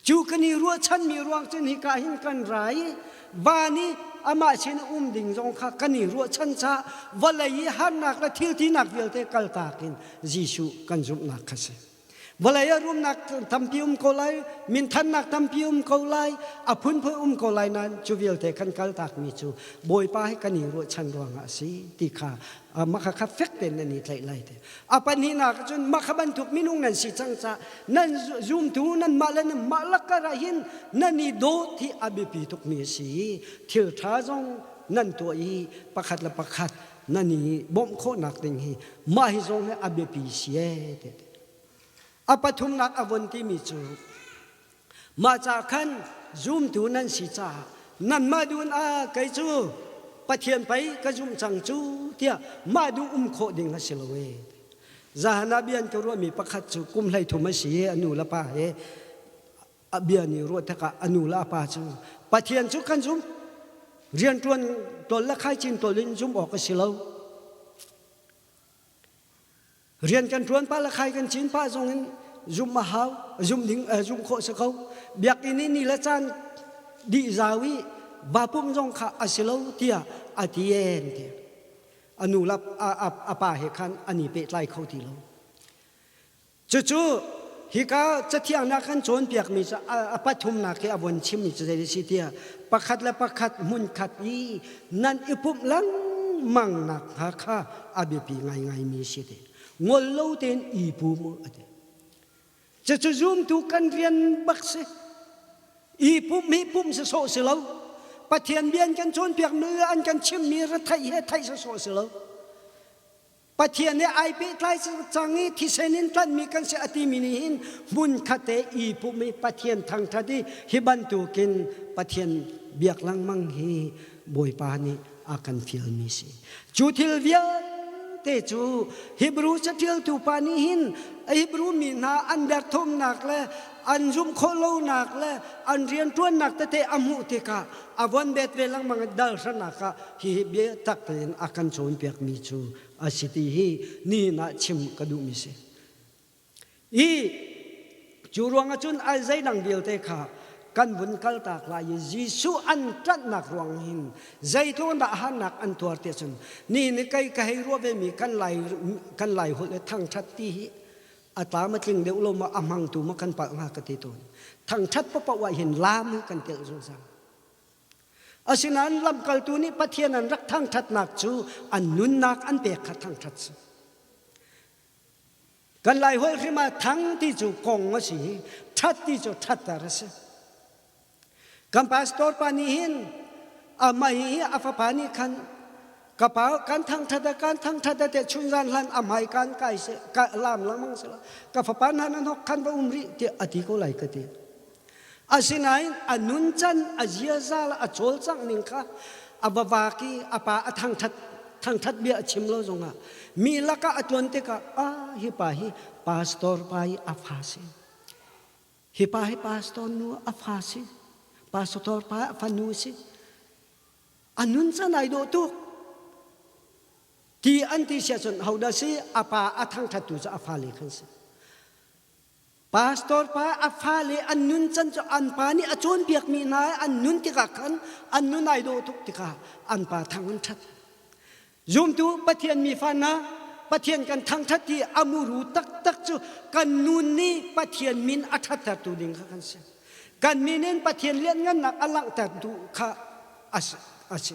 Cu kan i ruahchanmi ruang cun hika hin kan ra i van i amah sin um ding zong kha kan i ruahchan caah vawlei i harnak le thil tinak vialte kaltak in Jesuh kan zumhnak kha si. Vawlei ah rumnak tampi um ko lai, minthannak tampi um ko lai, a phunphun um ko lai nain cu vialte kan kaltakmi cu Bawipa hi kan i ruahchan ruangah a si ti kha mah kha fek tein nan i tlaih lai te. A pahnihnak cun mah kha bantuk minung nan si cang caah nan zumtu nanmah le nanmah lakar ah hin nan i dawt hi a biapi tukmi a si i thil ṭha zong nan tuah i pakhat le pakhat nan i bawmh khawhnak ding hi mah hi zong hi a biapi si ee ti. A pathumnak a von timi cu Mah ca khan zumtu nan si caah nanmah dun ah kei cu Pathian pei ka zumh cang cu tiah mah duh um khawh ding a si lo ee. Zahan ah bia an ka ruahmi pakhat cu kum 13 a si i a nu le pa he a bia nih ruah tikah a nu le a pa cu Pathian cu kan zum rianṭuan tol le khaicin tol in zumh awk a si lo. Rian kan ṭuan pah le khai kan cin pah zong in zumh a hau, zumh ding zumh khawh si ko. Biakinn i ni le caan dih zau i vapum zong kha a si lo tiah a ti en ti. A nu le a pa he khan an i pehtlai kho ti lo. Cucu hika cathiang nak kan cawnpiakmi cu a pathumnak hi a von chimmi cu zei a si tiah pakhat le pakhat hmunkhat i nan i pumh lengmang nak hnga kha a biapi ngaingaimi si ti ngol lo tein i pum u a ti. Cucu zumtu kan rian bak si. I pumh hi pumh sawsawh si lo. Pathian bia an kan cawnpiakmi an kan chimmi ra theih he theih sawsawh si lo. Pathian he ai pehtlai cang i thisen in tlanhmi kan si a timi nih hin hmunkhat te i pumh i Pathian thangṭhat i hi bantukin Pathian biak lengmang hi Bawipa nih a kan fialmi si. Cu thil vialte cu Hebrew caṭialtu pa nih hin Hebrew mi hna an derthawmnak le an zumh khawh lonak le an rianṭuannak tete a hmuh tikah a von bet ve lengmang i dal hranak ah Hihi biatak tein a kan cawnpiakmi cu a si ti hi nihin ah chim ka duhmi si. I cu ruangah cun ai zeidang vialte kha kan vun kaltak lai i Jesuh an ṭanhnak ruang hin zeitluk dah harnak an tuar ti cun ni ni kei ka hei ruah vemi kan lai kan lai holh le thangṭhat ti hi a tlam a tling deuh lo ma a hmangtu ma kan palh hnga ka ti tawn thangṭhat paoh ah hin lam hi kan telh zungzal Asinain lamkaltu nih Pathian an rak thangṭhatnak cu an nunnak an pek kha thangṭhat si. Kan Laiholh hrim ah thang ti cu kong a si i ṭhat ti cu ṭhatter a si. Kan pastor pa nih hin amah hi a fapa nih khan ka pa kan thangṭhat ah kan thangṭhat ah te chunzan hlan a hmai kan kai se ka lam lengmang se ka fapa hna nan hok khan va um rih tiah a ti ko lai ka ti. Asinain a nuncan, a ziaza le a cawlcangh ning kha a va vak i a pa a thangṭhat thangṭhat bia a chim lo zongah mi lakah a ṭuan tikah ah hi pa hi pastor pa i a fa si. Hi pa hi pastor nu a fa si. Pastor pa a fanu si. A nuncan ai dawh tuk. Ti an ti siah cun hodah si a pa a thangṭhattu cu a fale khan si. Pastor pa a fale an nun can cu an pa nih a cawnpiakmi hna an nun tikah khan an nun ai dawh tuk tikah an pa thang an ṭhat. Zumtu Pathian mi fa hna Pathian kan thangṭhat hi a muru taktak cu kan nun nih Pathian min a ṭhattertu ding kha kan si. Kan min in Pathian lianngannak a langhter duh kha a si.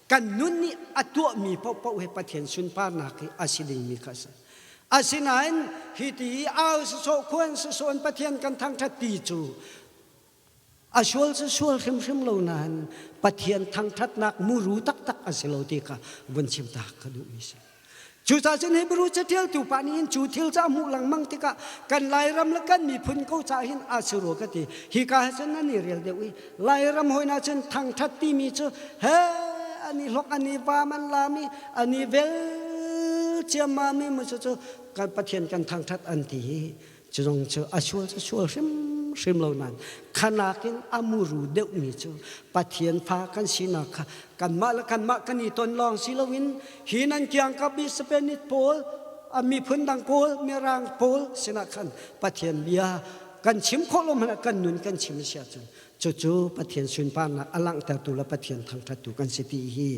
Kan nun nih a tuahmi paohpaoh hi Pathian sunparnak hi a si dingmi kha a si. Asinain hi ti i au sawsawh khuan sawsawh in Pathian kan thangṭhat ti cu a sual cu sual hrimhrim lo nain Pathian thangṭhatnak muru taktak a si lo ti kha vun chim ta ka duhmi si. Cucaah cun Hebrew caṭialtu pa nih hin cu thil cu a hmuh lengmang tikah kan Lairam le kan miphun ko caah hin a si rua ka ti. Hika he cun an i rel deuh i Lairam hawina cun thangṭhat timi cu he an i hlok an i vaam an laam i an i vel ciammam i mu cu kan Pathian kan thangṭhat an ti i cu zong cu a sual cu sual hrimhrim lo nain khanak in a muru deuhmi cu Pathian fa kan sinak kha kanmah le kanmah kan i ton lawng si loin hi nan kiangkap i Spanish pawl a miphun dang pawl mirang pawl sinah khan Pathian bia kan chim khawh lo hmanh ah kan nun kan chim si ahcun cucu Pathian sunparnak a langhtertu le Pathian thangṭhattu kan si ti hi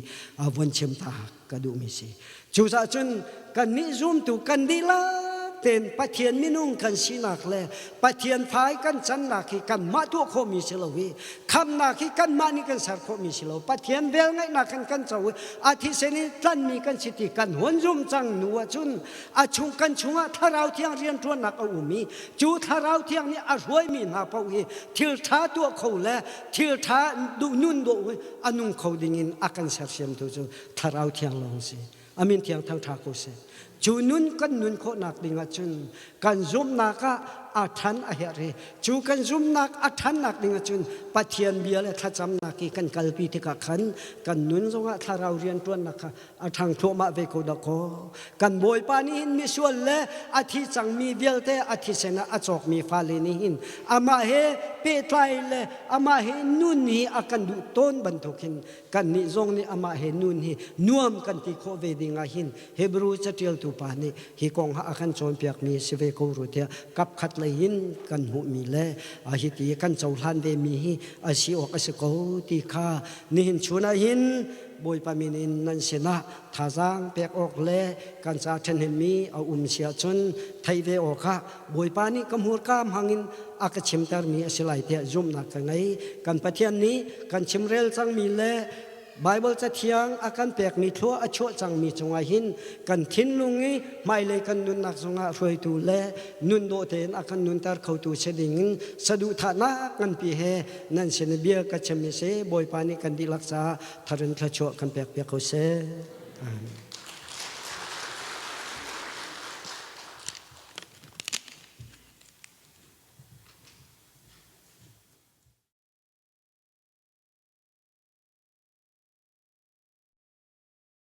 von chim ta ka duhmi si. Cucaah cun kannih zumtu kan dihlak tein Pathian minung kan sinak le Pathian fai kan cannak hi kanmah tuah khawhmi si lo i khamnak hi kanmah nih kan ser khawhmi si lo. Pathian velngeihnak kan kan co i a thisen i tlanmi kan si ti kan hun zum cang hnu ahcun a chung kan chungah Thlarau Thiang rianṭuannak a um i cu Thlarau Thiang nih a hruaimi hna paoh hi thil ṭha tuah kho le thil ṭha duh nun dawh a nung kho dingin a kan sersiamtu cu Thlarau Thiang lawng si. Amin thiang thangṭha ko seh. Cu nun kan nun khawhnak ding ahcun kan zumhnak ah a ṭhan a herh i cu kan zumhnak a ṭhannak ding ahcun Pathian bia le thlacamnak i kan kalpi tikah khan kan nun zongah thlarau rianṭuannak kha a ṭhang thluahmah ve ko dawkaw. Kan Bawipa nih hin misual le a thi cangmi vialte a thisen ah a cawkmi fale nih hin amah he pehtlai le amah he nun hi a kan duh tawn bantukin kannih zong nih amah he nun hi nuam kan ti khawh ve ding ah hin Hebrew caṭialtu pa nih hi kong ha a kan cawnpiakmi si ve ko ru tiah kapkhat lei in kan hmuhmi le hiti kan cohlan ve mi hi a si awk a si ko ti kha nihin chun ah hin Bawipa min in nan sinah thazaang pek awk le kan ca ṭhenhemmi a um si ahcun theih ve awkah Bawipa nih ka hmurka hmangin a ka chimtermi a si lai tiah zumhnak ka ngei. Kan Pathian nih kan chimrel cangmi le Baibal Cathiang a kan pekmi thlua a chuah cangmi cungah hin kan thinlung i hmailei kan nunnak zongah hruaitu le nun dawh tein a kan nunter khotu si dingin saduhthahnak nganpi he nan sin i bia ka chim i si Bawipa nih kan dihlak caah tharin thluachuah kan pek piak ko seh. Amen.